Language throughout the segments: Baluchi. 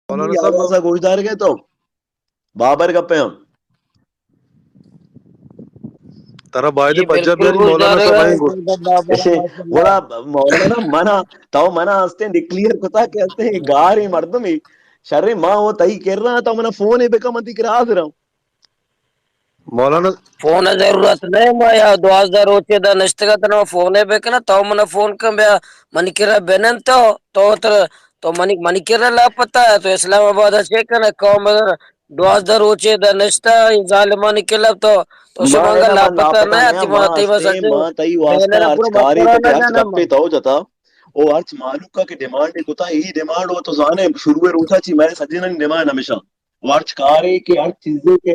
مولانا صاحب، آواز ءَ گوش دارگ ءَ تو؟ بابر گپے ہم۔ ترا بائدے جی، پجا بالکل بیاری، گوش مولانا دارگ صاحب ءَ۔ آئیں گوش۔ گڑا مولانا منا، تو منا ہستیں ڈکلیئر کتا کہ ہستیں گاریں مردمے، شریں ما وہ تئی کرا، تو منا فون بکا، من تئی کرا حاضر ہوں۔ مولانا فون ءِ ضرورت نہ، ما یا دوازدہ روچے دا نشتگ اتاں، فون ءَ بکن، تو منا فون کن بیا، منی کرا بنند تو، تو تر، تو منی، منی کرا لاپتہ ئے، تو اسلام آباد ءَ چے کن ئے؟ قوم دوازدہ روچے دا نشتہ، اے ظالمانی خلاف تو، تو ما شمانگا لاپتہ نہ، ما تئی، ما تئی واسطہ ہرچ کارے کتا کہ ہرچ گپے تو جتا، او ہرچ مہلوک ءَ کہ ڈیمانڈ کتا، ای ڈیمانڈ و تو زانے شروع روچا چی مئے سجنانی ڈیمانڈ ہمیشہ و ہرچ کارے کہ ہر چیزے کہ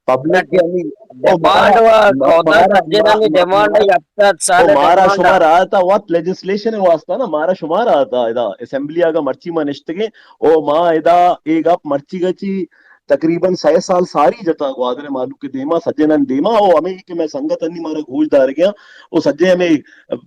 پبلک یعنی، او مارا، ڈیمانڈ و ما-، کودا مارا، سجنانی ما-، ما-، ڈیمانڈ، مارا، ہفتاد سال او مارا ڈیمانڈ شما آ۔ رہا تھا وت لیجسلیشن واسطہ نا، مارا شما رہا تھا ادا اسمبلی آگا مرچی ما نشتگیں، او ما ادا اے گپ مرچی گچی تقریباً سئے سال ساری جتا گوادر مالوک دیما، سجنان دیما، او ہمیں کہ میں سنگت انی مارا گوش دارگیا، او سجے ہمیں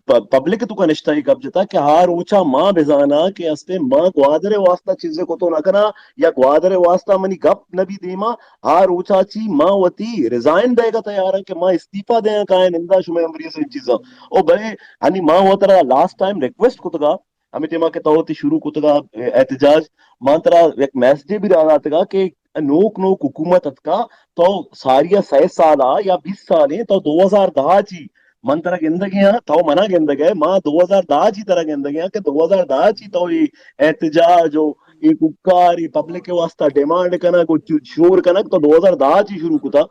پ-، پبلک تو کا نشتہ ای گپ جتا کہ ہا روچا ما بزانا کہ استے ما گوادر واسطہ چیزے کو تو نہ کنا، یا گوادر ءِ واستا منی گپ نہ بی دیما، آ روچا چی ما وتی ریزائن دئیگا تیاراں کہ ما استعفی دیاں کائیں نندا شمئے امری سے چیزاں۔ او بلے ہنی ما وترا لاسٹ ٹائم ریکویسٹ کتگا، ہمیں ٹیما کہ تو وتی شروع کتگا احتجاج، ما ترا یک میسج بھی داتگا کہ نوک نوک حکومت اتکا، تو ساریا سئے سالا یا بیس سالیں تو دو ہزار دہ چی من ترا گندگے آں، تو منا گندگے، ما دو ہزار دہ چی ترا گندگے آں کہ دو ہزار دہ چی تو اے احتجاج و اے کوکار، اے پبلک ءِ واسطہ ڈیمانڈ کنگ و چ-، شور کنگ تو دو ہزار دہ چی شروع کتا۔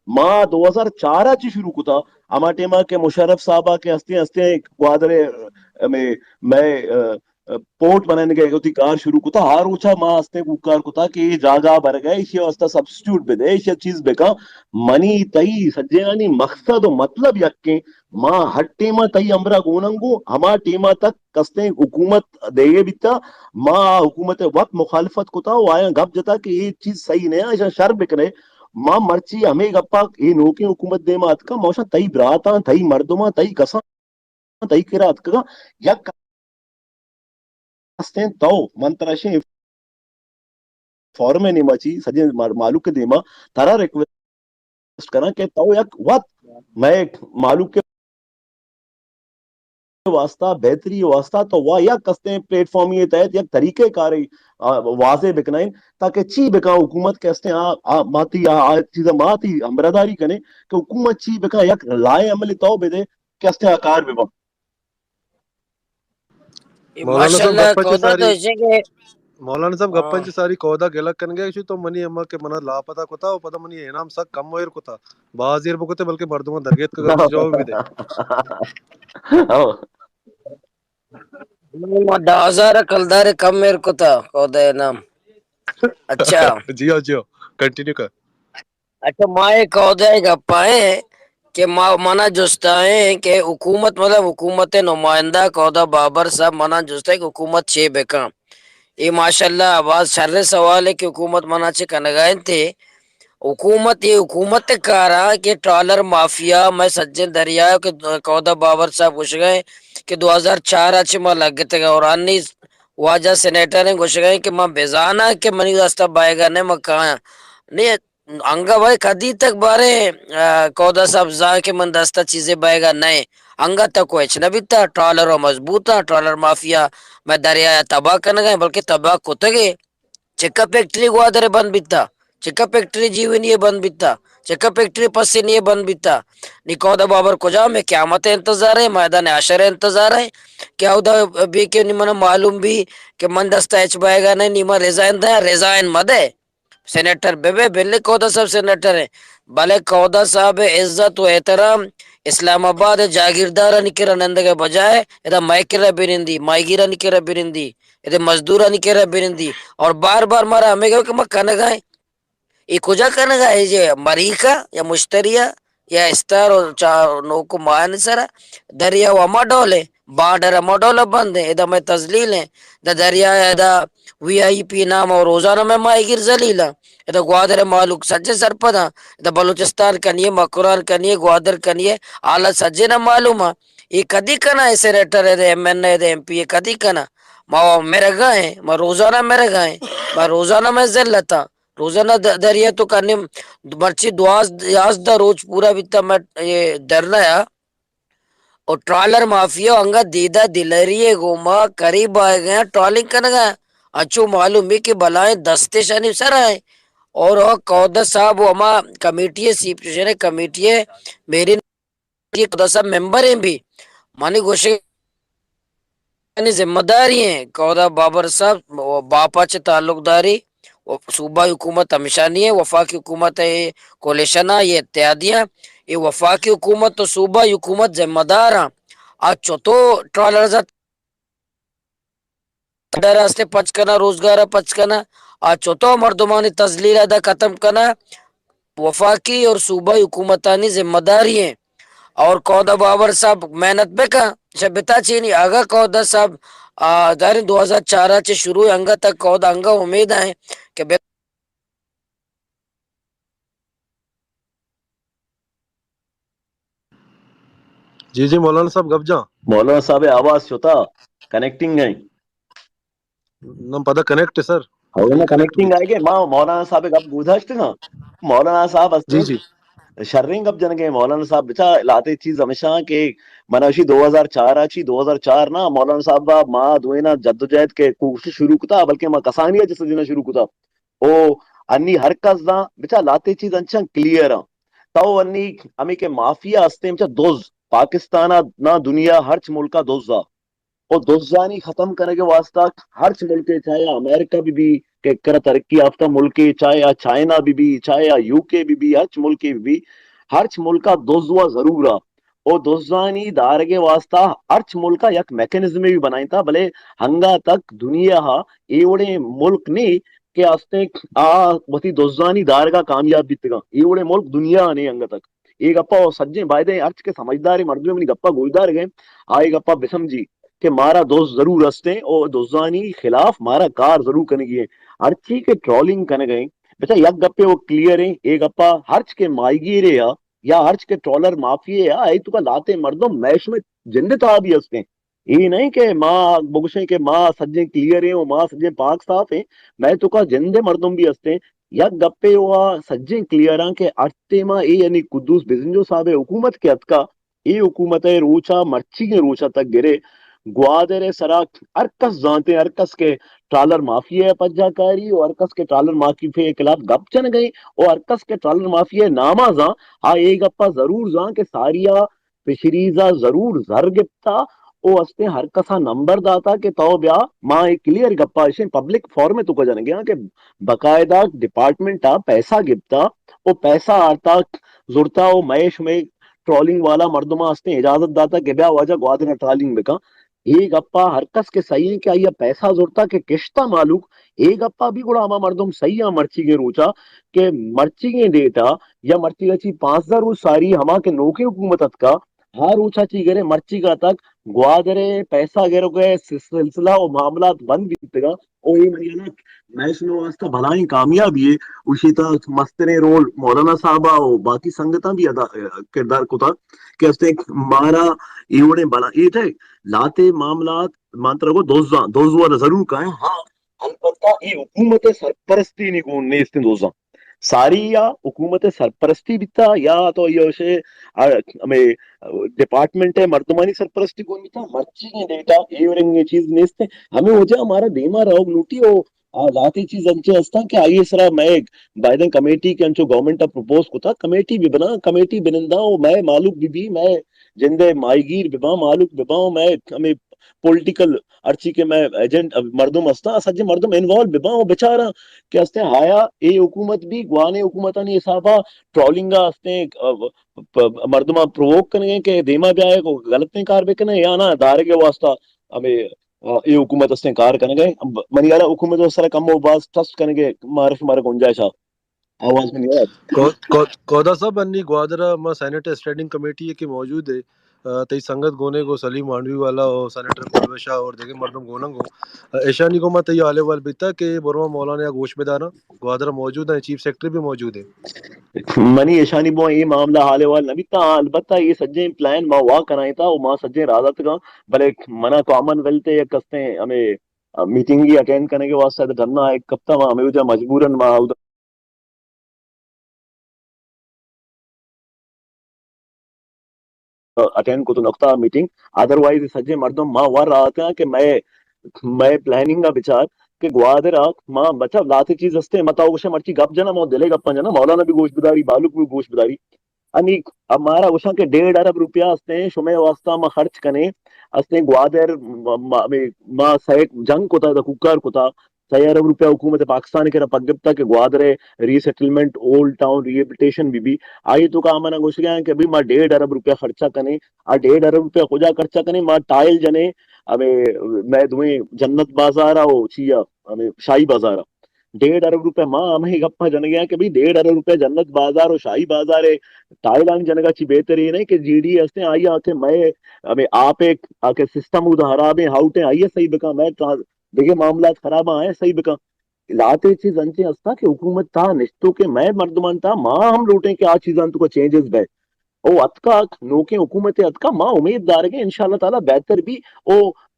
ما دو ہزار چار چی شروع کتا۔ ہما ٹیما کہ مشرف صاحبا کہ ہستے ہستے گوادر ءِ، ہمیں، مئے، ا، پورٹ بنائینگ ءِ وتی کار شروع کتا، ہر روچا ما ہستیں کوکار کتا کہ اے جاگہ برگ ءَ ایشی ءِ واسطہ سبسٹیٹیوٹ بدے، ایشی ءَ چیز بکن۔ منی تئی سجہانی مقصد و مطلب یکیں، ما ہر ٹیما تئی ہمراہ گوننگو، ہما ٹیما تک کستیں حکومت دیگے بیتا، ما حکومت ءِ وت مخالفت کتا و آیاں گپ جتا کہ اے چیز صحیح نہ، ایشاں شر بکنے۔ ما مرچی ہمے گپا، اے نوکیں حکومت دیما اتکا، ما گوشاں تئی براتاں، تئی مردماں، تئی کساں تئی کرا اتکگاں، یک ہستیں تو من ترا شیں فورم ءِ نیما چی سجیں مال-، مالوک ءِ دیما ترا ریکویسٹ کناں کہ تو یک وت مئے مالوک ءِ واسطہ، بہتری ءِ واسطہ تو وا یک ہستیں پلیٹ فارمی ءِ تحت یک طریقہ کارے، آ، واضح بکنائیں تاکہ چی بکا حکومت کہ ہستیں آ، آ، ماتی آ، آ چیزا ماتی ہمراہداری کنے کہ حکومت چی بکا یک لائحہ عمل تو بدے کہ ہستیں آ کار ببا۔ اے مولانا صاحب ماشاءاللہ گپاں چہ کودا تو ساری، ایشیں کہ مولانا صاحب گپاں ہاں۔ چہ ساری کودا گلہ کنگے، ایشی تو منی اما کہ منا لاپتا کتا و پدا منی انعام سک کم ایر کتا، باز ایر بکتے بلکہ مردماں درگیت کگا جواب بدے۔ ہاں۔ ما دہ ہزار کلدار کم ایر کتا کودا انعام۔ اچھا۔ جی ہاں، جی ہاں، کنٹینیو کر۔ اچھا، ما اے کودا ءِ گپا ایں کہ ما، منا جستا ایں کہ حکومت، مطلب حکومت ءِ نمائندہ کودا بابر صاحب منا جستا ایں کہ حکومت چے بکن؟ اے ماشاءاللہ باز شریں سوالے کہ حکومت منا چے کنگا انت۔ حکومت، اے حکومت ءِ کارا کہ ٹرالر مافیا، مئے سجیں دریا کہ کودا بابر صاحب گوشگا ایں کہ دو ہزار چار ءَ چہ ما لگتگا اور انی واجہ سینیٹر ایں گوشگا ایں کہ ما بزاناں کہ منی دستا بایگا نہ، ما کایاں۔ نی انگا بھائی کدی تک بارے، آ، کودا صاحب زان کہ من دستا چیزے بئیگا نئے۔ انگا تک ہچ نہ بیتا، ٹرالر و مضبوط آں، ٹرالر مافیا مئے دریا ءَ تباہ کنگا ایں، بلکہ تباہ کتگے۔ چکا فیکٹری گوادر ءَ بند بیتا، چکا فیکٹری جیونی ءَ بند بیتا، چکا فیکٹری پسنی ءَ بند بیتا۔ نی کودا بابر کجام ایں؟ قیامت ءِ انتظار ایں، میدان حشر ءِ انتظار ایں کہ اودا بی کہ نی منا معلوم بی کہ من دستا ہچ بئیگا نئے، نی من ریزائن دیاں، ریزائن مدے۔ سینیٹر بہ بئے، بلے کودا صاحب سینیٹر ایں، بلے کودا صاحب ءِ عزت و احترام اسلام آباد ءِ جاگیردارانی کرا نندگ ءِ بجائے ادا مئے کرا بنندی، ماہیگیرانی کرا بنندی، ادا مزدورانی کرا بنندی اور بار بار مارا ہمے گپ کہ ما کنگا ایں۔ اے کجا کنگا ایں؟ اے جے مریخا یا مشتریا یا استار و چا-، نوک و ماہانی سرا؟ دریا و ہما ڈول ایں، بارڈر ہما ڈول بند ایں، ادا مئے تذلیل ایں، دا دریا ادا وی آئی پی نام و روزانہ مئے ماہیگیر ذلیل آں۔ ادا گوادر ءِ مہلوک سجیں سرپد آں۔ ادا بلوچستان کنی ایں، مکران کنی ایں، گوادر کنی ایں، حالت سجیں نا معلوم آں۔ اے کدی کناں؟ اے سینیٹر ایں، ایم این اے، ایم پی اے کدی کناں؟ ما مرگا ایں، ما روزانہ مرگا ایں۔ روزانہ مئے ذلت ءَ، روزانہ د-، دریا تو کنی مرچی دوازدہ، یازدہ روچ پورا بیتا مئے اے دھرنا ءَ۔ او ٹرالر مافیا انگا دیدہ دلری ءِ گوما قریب آئے گئے، ٹرالنگ کنگا۔ اچو معلوم ہے کہ بلائیں دستشانی سر آئے۔ اور او کودہ صاحب و ہما کمیٹی ءِ، سی پوزیشن کمیٹی ءِ، میری کودہ صاحب ممبر ہیں بھی۔ منی گوشے یعنی ذمہ داری ہیں۔ کودہ بابر صاحب و باپا چہ تعلق داری و صوبہ حکومت ہمشانی ہیں، وفاقی حکومت ہے، کولیشن ہے، یہ اتحادی ہیں۔ یہ وفاقی حکومت و صوبہ حکومت ذمہ دار ہیں۔ آ چتو ٹرالرز ءَ ڈر ہستے پچ کنا، روزگار ءَ پچ کنا، آ چتو مردمانی تذلیل ءَ دا ختم کنا، وفاقی اور صوبائی حکومتانی ذمہ داری ہیں۔ اور کودہ بابر صاحب محنت بکن، شہ بتا چینی، اگہ کودہ صاحب، آ، داریں دو ہزار چار ءَ چہ شروع انگا تک کودہ انگا امید ہیں کہ بے- جی، جی، مولانا صاحب گپ جان۔ مولانا صاحب آواز شتا، کنیکٹنگ ہیں۔ نہ، پدا کنیکٹ ہے، سر۔ ہو نا، کنیکٹ کنیکٹنگ بھی۔ آئے گے، ما مولانا صاحب گپ گوداشت نا۔ مولانا صاحب جی، ہستے جی۔ شریں گپ جنگے۔ مولانا صاحب بچا لاتے چیز ہمیشہ کہ من اشی دو ہزار چار آ چی، دو ہزار چار نا مولانا صاحب ما دوینا جدوجہد کے کوشش شروع کتا، بلکہ ما کسانی جس دینا شروع کتا۔ او انی ہر کس داں بچا لاتے چیز انچاں کلیئر آں۔ تو انی ہمیں کہ مافیا ہستے بچا دز پاکستان نا دنیا ہرچ ملکا دز آ۔ او دزانی ختم کنگ ءِ واسطہ ہرچ ملکے، چاہے آ امریکہ بہ بی کہ کرا ترقی یافتہ ملکے، چاہے آ چائنا بہ بی، چاہے آ یو کے بہ بی، ہرچ ملکے بہ بی، ہرچ ملکا دز وا ضرور آ۔ او دزانی دارگ ءِ واسطہ ہرچ ملکا یک میکانزمے بھی بنائینتا، بلے ہنگا تک دنیا ہا اے وڑیں ملک نے کہ استیں آ وتی دزانی دارگا کامیاب بیتگاں۔ اے وڑیں ملک دنیا نے انگت۔ اے گپا او سجیں بایدیں ہرچ کہ سمجھداریں مردمے منی گپا گوشدارگ ءَ، آ اے گپا بسمجھی کہ مارا دز ضرور استیں او دزانی خلاف مارا کار ضرور کنگی ایں۔ ہرچی کہ ٹرالنگ کنگ ءَ ایں، بچا یک گپے او کلیئر ایں، اے گپا ہرچ کہ ماہیگیرے آ یا ہرچ کہ ٹرالر مافیے آ، اے توکا لاتیں مردم مئے شمئے جند تہا بھی استیں۔ اے نہ ایں کہ ما بگوشیں کہ ما سجیں کلیئر ایں و ما سجیں پاک صاف ایں، مئے توکا جند ءِ مردم بھی استیں۔ یک گپے وا سجیں کلیئر آں کہ ہر ٹیما اے یعنی قدوس بزنجو صاحب ءِ حکومت کہ اتکا، اے حکومت ءِ روچا مرچیگیں روچا تک گرے گوادر ءِ سرا ہر کس زانتیں، ہر کس کہ ٹرالر مافیا ءِ پجا کاری و ہر کس کہ ٹرالر مافیا ءِ خلاف گپ جنگ ءَ ایں و ہر کس کہ ٹرالر مافیا ءِ ناما زان، آ اے گپا ضرور زان کہ ساریا فشریز ءَ ضرور زر گپتا او استیں ہر کسا نمبر داتا کہ تو بیا، ما اے کلیئر گپا اشیں پبلک فورم ءِ توکا جنگے آں کہ باقاعدہ ڈپارٹمنٹ ءَ پیسہ گپتا او پیسہ آرتا زرتا او مئے شمئے ٹرالنگ والا مردماں استیں اجازت داتا کہ بیا واجہ گوادر ءَ ٹرالنگ بکن۔ اے گپا ہر کس کہ صحیح ایں کہ آئی ءَ پیسہ زرتا کہ کشتا مالوک، اے گپا بھی گڑا ہما مردم صحیح آں مرچیگیں روچا کہ مرچیگیں ڈیٹ ءَ یا مرچیگا چی پانزدہ روچ ساری ہما کہ نوکیں حکومت اتکا، ہا روچا چی گرے مرچیگا تک گوادر ءِ پیسہ گرگ ءِ سلسلہ و معاملات بند بیتگاں۔ او اے منی ہلاک مئے شمئے واسطہ بھلائیں کامیابی اے۔ اوشی تھا مستریں رول مولانا صاحب ءَ و باقی سنگتاں بھی ادا، کردار کتا کہ استیں مارا اے وڑیں بلا، اے تھے لاتے معاملات مانترا گو دزاں، دز وا ضرور کائیں۔ ہاں، البتہ اے حکومت ءِ سرپرستی نی گون نیستیں دزاں۔ ساری یا حکومت ءِ سرپرستی بیتا یا تو یہ شے، آ، ہمیں ڈپارٹمنٹ ءِ مردمانی سرپرستی گون بیتا، مرچیگیں ڈیٹ ءَ اے رنگیں چیز نیست۔ ہمیں وجہ ہمارا دیما روگ لوٹی او آ ذاتی چیز انچیں ہستاں کہ آئی ءِ سرا مئے بائدیں کمیٹی کہ انچو گورنمنٹ ءَ پروپوز کتا، کمیٹی بہ بنا، کمیٹی بننداں او مئے مالوک بہ بی، مئے جند ءِ ماہیگیر بہ باں، مالوک بہ باں، مئے ہمیں پولیٹیکل ہرچی کہ مئے ایجنٹ مردم ہستاں، سجیں مردم انوالو بہ باں و بچاراں کہ ہستیں آیا اے حکومت بھی گوانیں حکومتانی حسابا ٹرالنگ ءَ ہستیں، پ-، پ-، مردماں پرووک کنگے کہ دیما بیائے کو غلطیں کار بکنے یا نہ دارگ ءِ واسطہ ہمیں، آ، اے حکومت ہستیں کار کنگے۔ منی ہیالا حکومت ءِ سرا کم و باز ٹرسٹ کنگے، مارا شمارا گنجائش آ۔ آواز منی آیت؟ کو-، کو-، کودا صاحب، انی گوادر ءَ ما سینیٹ اسٹینڈنگ کمیٹی ءَ کہ موجود ہے، آ، تئی سنگت گونے گو سلیم مانڈوی والا اور سینیٹر پرویز شاہ اور دیگر مردم گوننگ ہو۔ آ، ایشانی گو ما تئی حال احوال بیتا کہ برما مولانا یا گوش بداراں، گوادر ءَ موجود ہیں، چیف سیکرٹری بھی موجود ہے۔ منی ایشانی بو اے معاملہ حال احوال نہ بیتا، ہاں، البتہ اے سجیں پلان ما وا کنائیں تا و ما سجیں راضا تکاں، بلے منا کامن ویلتھ ءِ یک ہستیں ہمیں میٹنگ اٹینڈ کنگ ءِ واسطہ اد ڈنا ایک کپتا، ما ہمے وجہ مجبوراً ما اودا اٹینڈ کت نکتا میٹنگ۔ ادروائز سجے مردم ما ور آتاں کہ مئے، مئے پلاننگ ءَ بچار کہ گوادر ءَ ما بچا لاتے چیز ہستے، متا گوشے مرچی گپ جنا، ما دلے گپاں جنا، مولانا بھی گوش بداری، بالک بھی گوش بداری۔ انی اب مارا گوشاں کہ ڈیڑھ ارب روپیہ ہستیں، شمئے واسطہ ما خرچ کنیں، ہستیں گوادر، ما، ما، ما سیک جنگ کتا، دا کوکار کتا، سئے ارب روپیہ حکومت پاکستان ءِ کرا پک گپتا کہ گوادر ءِ ری سیٹلمنٹ، اولڈ ٹاؤن ری ہیبلیٹیشن بہ بی۔ آئی تو کا من گوشگا کہ بھئی ما ڈیڑھ ارب روپیہ خرچہ کنیں، آ ڈیڑھ ارب روپیہ کجا خرچہ کنیں؟ ما ٹائل جنیں، ہمیں، میں دوئیں جنت بازار او چیا، ہمیں شاہی بازار۔ ڈیڑھ ارب روپے ما ہمے گپا جنگا کہ بھئی ڈیڑھ ارب روپے جنت بازار و شاہی بازار ہے، ٹائلان جنگا چی بہترین ہے کہ جی ڈی ہستیں آئی آتے مئے ہمیں آپ ایک آ کہ سسٹم اودا خراب ہیں، آؤٹ ہیں، آئی صحیح بکا، مئے ٹرانس-، دیگه معاملات خراب ہیں، آئے صحیح بکا۔ لاتے چیز انچیں ہستا کہ حکومت تا نشتو کہ مئے مردمان تا ما ہم لوٹیں کہ آ چیزان تو کو چینجز بے۔ او اتکاک، نوکیں حکومت اتکا، ما امید دارگیں انشاءاللہ تعالی بہتر بی۔ او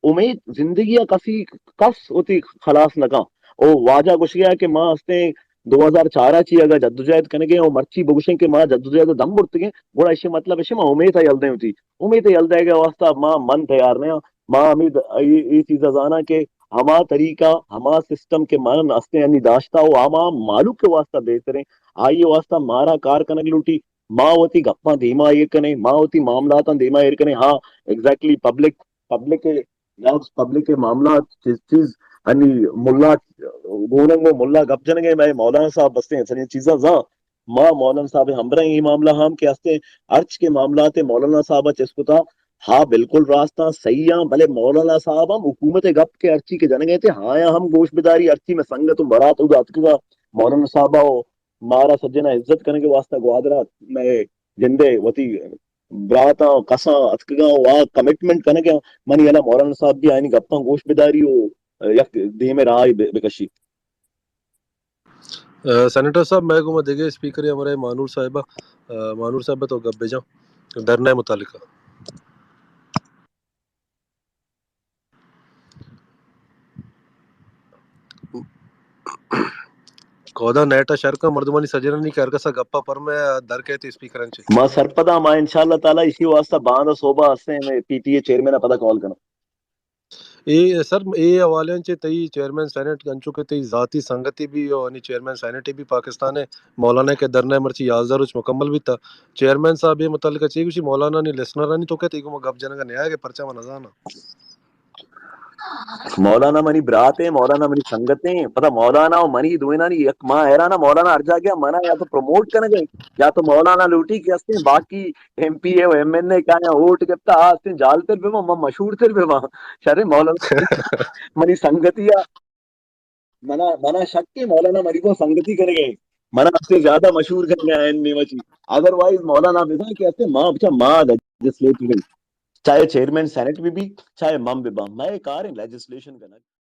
امید زندگی ءَ کسی کس وتی خلاص نہ کن۔ او واجہ گوشگیا کہ ما ہستیں دو ہزار چار ءَ چی اگا جدوجہد کنگے او مرچی بگوشیں کہ ما جدوجہد ءَ دم برتگیں، گڑا ایشی مطلب ایشی ما امید ءَ یل دیں وتی۔ امید ءَ یل دئیگ ءِ واسطہ ما من تیار نہ آں۔ ما امید اے، اے چیز ءَ زاناں کہ ہما طریقہ، ہما سسٹم کہ من ہستیں انی داشتہ او ہما مالوک ءِ واسطہ بہتریں، آئی ءِ واسطہ مارا کار کنگ لوٹی۔ ما وتی گپاں دیما ایر کنیں، ما وتی معاملاتاں دیما ایر کنیں۔ ہاں، ایگزیکٹلی، پبلک، پبلک ءِ لفظ، پبلک ءِ معاملات، چیز، چیز، انی ملا گوننگ و ملا گپ جنگ ءَ، مئے مولانا صاحب بستیں، سنی چیزاں زاں۔ ما مولانا صاحب ءِ ہمراہ ایں، اے معاملہ ہم کہ ہستیں، ہرچ کے معاملات مولانا صاحب ءَ چست کتا، ہاں، بالکل راست آں، صحیح آں، بلے مولانا صاحب ہم حکومت ءِ گپ کہ ہرچی کہ جنگ ءَ تے، ہاں، ہم گوش بداری، ہرچی میں سنگت و برات اودا اتکگا، مولانا صاحب ءَ مارا سجنا عزت کنگ ءِ واسطہ گوادر ءَ مئے جندے وتی براتاں کساں اتکگاں و آ کمٹمنٹ کنگ ءَ، منی ہیالا مولانا صاحب بھی آیانی گپاں گوش بداری و یک دیم ءِ راہ بہ-، بکشی۔ اہ، سینیٹر صاحب، مئے گوما دگہ اسپیکرے ہمراہ مانور صاحب ءَ، اہ، مانور صاحب ءَ تو گپ بجاں دھرنا ءِ متعلق ءَ۔ کودا نیٹ ءَ شر کن، مردمانی سجنانی کہ ہرکس ءَ گپ ءَ پر مئے در کئیت اسپیکرانی چہ۔ ما سرپداں، ما انشاءاللہ تعالی ایشی واسطہ باندا صبح ہستیں، مئے پی ٹی اے چیئرمین ءَ پدا کال کناں۔ اے سر، اے حوالے چہ تئی چیئرمین سینیٹ انچو کہ تئی ذاتی سنگتے بھی او انی چیئرمین سینیٹ بھی پاکستان ءِ، مولانا کہ دھرنا ءَ مرچی یازدہ روچ مکمل بیتا۔ چیئرمین صاحب اے متعلق چے گوشی؟ مولانا نی لسنرانی تو کہ تئی گوما گپ جنگ ءَ نیائے کہ پرچا من نزاناں۔ مولانا منی برات ایں، مولانا منی سنگت ایں، پدا مولانا و منی دوئینانی یک، ما حیران آں، مولانا ہر جاگہ منا یا تو پروموٹ کنگ ءَ، یا تو مولانا لوٹی کہ ہستیں باقی ایم پی اے و ایم این اے کہ آیاں ووٹ گپتا، آ ہستیں جالتر بباں، من مشہور تر بباں۔ شریں مولانا منی سنگتی ءَ، منا، منا شک ایں مولانا منی گوں سنگتی کنگ ءَ، منا ہستیں زیادہ مشہور کنگ ءَ آیانی نیمگ ءَ چی۔ ادروائز مولانا بزاں کہ ہستیں ما بچا ما لیجسلیٹر ایں، چاہے چیئرمین سینیٹ بہ بی، چاہے من بہ باں، مئے کار ایں لیجسلیشن کنگ۔